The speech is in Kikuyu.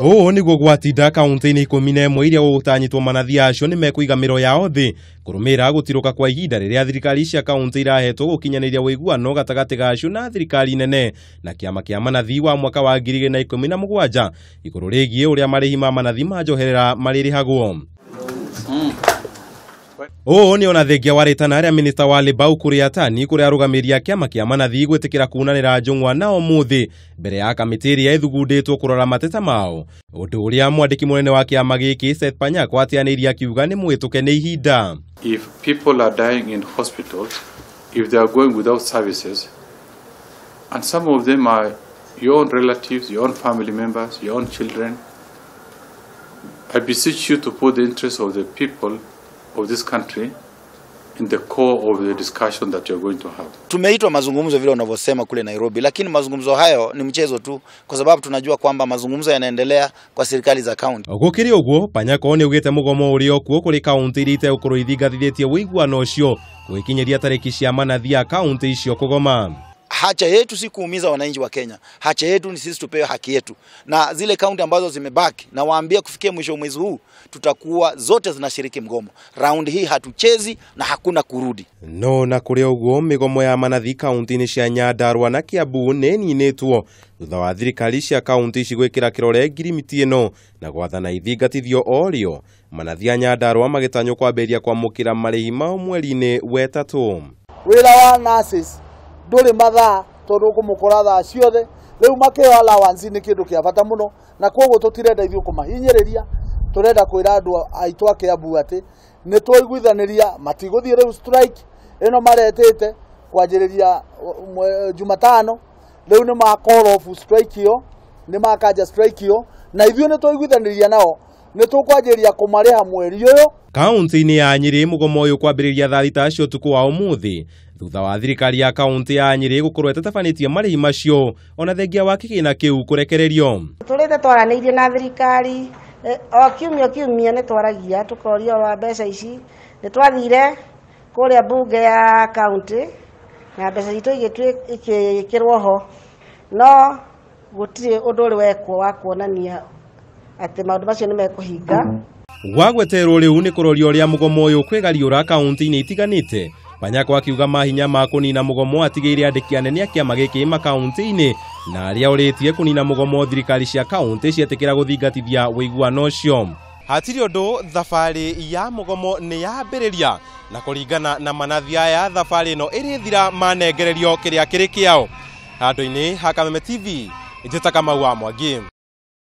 Ũũ nĩguo gwatinda kaunti-inĩ 11 iria gũgũtanyĩtwo manathi acio nĩ mekũiga mĩro yao thĩ kũrũmĩrĩra gũtirũka kwa ihinda rĩrĩa thirikari cia kaunti irahetwo gũkinyanĩria ũiguano gatagatĩ gacio na thirikari nene na kĩama kĩa manathi wa mwaka wa 2017 igũrũ rĩgiĩ ũrĩa marĩhi ma manathi ma njoherera marĩrĩhagwo. Ũũ nĩ ona thengia wa rĩtana rĩa minista wa Labour Ukur Yatani kũrĩa arũgamĩrĩri a kĩama kĩa manathi gwĩtĩkĩra kunanĩra njũng'wa na ũmũthĩ mbere ya kamĩtĩ ĩrĩa ĩthugundĩtwo kũrora mateta mao, ũndũ ũrĩa mwandĩki mũnene wa kĩama gĩkĩ Seth Panyako ateanĩirie akiuga nĩ mũhĩtũke nĩ ihinda. If people are dying in hospitals, if they are going without services, and some of them are your own relatives, your own family members, your own children, I beseech you to put the interests of the people of this country in the core of the discussion that you're going to have. Tumeitwa mazungumzo vile unavyosema kule Nairobi, lakini mazungumzo hayo ni mchezo tu, kwa sababu tunajua kwamba mazungumzo yanaendelea kwa serikali za kaunti. Gũkĩrĩ ũguo, Panyako nĩ augĩte mũgomo ũrĩ okuo kũrĩ kaunti iria itegũkorwo ithingatithĩtie ũiguano ũcio gũgĩkinyĩria tarĩki cia manathi a kaunti icio kũgoma. Hacha yetu si kuumiza wananchi wa Kenya. Hacha yetu ni sisi tupewe haki yetu. Na zile kaunti ambazo zimebaki, na waambia kufikia mwisho mwezi huu tutakuwa zote zinashiriki mgomo. Round hii hatuchezi na hakuna kurudi. No na kũrĩ ũguo mĩgomo ya manathi kaunti-inĩ cia Nyandarua na Kiambu nĩ ĩninĩtwo thutha wa thirikari cia kaunti ici gwĩkĩra kĩrore ngirimiti ĩno na gwathana ithingatithio o rĩo. Manathi a Nyandarua magĩtanywo kwambĩrĩria kwamũkĩra marĩhi mao mweri-inĩ wetatũ. Wĩra wa nurses ndũrĩ mathaa tondũ ũkũmũkora thaa ciothe, rĩu makĩheo allowance nĩ kĩndũ kĩa bata mũno, na koguo tũtirenda ithuĩ kũmahinyĩrĩria, tũrenda kwĩra andũ aitũ a Kiambu atĩ nĩ twaiguithanĩria matigũthiĩ rĩu strike ĩno maretĩte kwanjĩrĩria Jumatano, rĩu nĩ ma call off strike ĩyo, nĩ makanja strike ĩyo, na ithuĩ nĩ twaiguithanĩria nao nĩ tũkwanjĩrĩria kũmarĩha mweri ũyũ. Kaunti-inĩ ya Nyĩrĩ mũgomo ũyũ kwambĩrĩria thaa thita cia ũtukũ wa ũmũthĩ thutha wa thirikari ya kaunti ya Nyĩrĩ gũkorwo ĩtatabanĩtie marĩhi macio ona thengia wa kĩgĩna kĩu kũrekererio. Tũrĩte twaranĩirie na thirikari o kiumia kiumia nĩ twaragia tũkoria wa mbeca ici, nĩ twathire kũrĩa bunge ya kaunti na mbeca citũ igĩkĩrwo ho, no gũtirĩ ũndũ ũrĩ wekwo wa kuonania atĩ maũndũ macio nĩ mekũhinga. Gwagweterwo rĩu nĩ kũroria ũrĩa mũgomo ũyũ kwĩgariũra kaunti-inĩ itiganĩte. Panyako akiuga mahinya ma kũnina mũgomo atigĩire andĩki anene a kĩama gĩkĩ makaunti-inĩ na arĩa orĩtie kũnina mũgomo thirikari cia kaunti cietĩkĩra gũthingatithia ũiguano ũcio. Hatirĩ ũndũ, thabarĩ ya mũgomo nĩ yambĩrĩria na kũringana na manathi aya thabarĩ ĩno ĩrĩthira manengererio kĩrĩa kĩrĩ kĩao. Handũ-inĩ ha Kameme TV, njĩta Kamau wa Mwangi.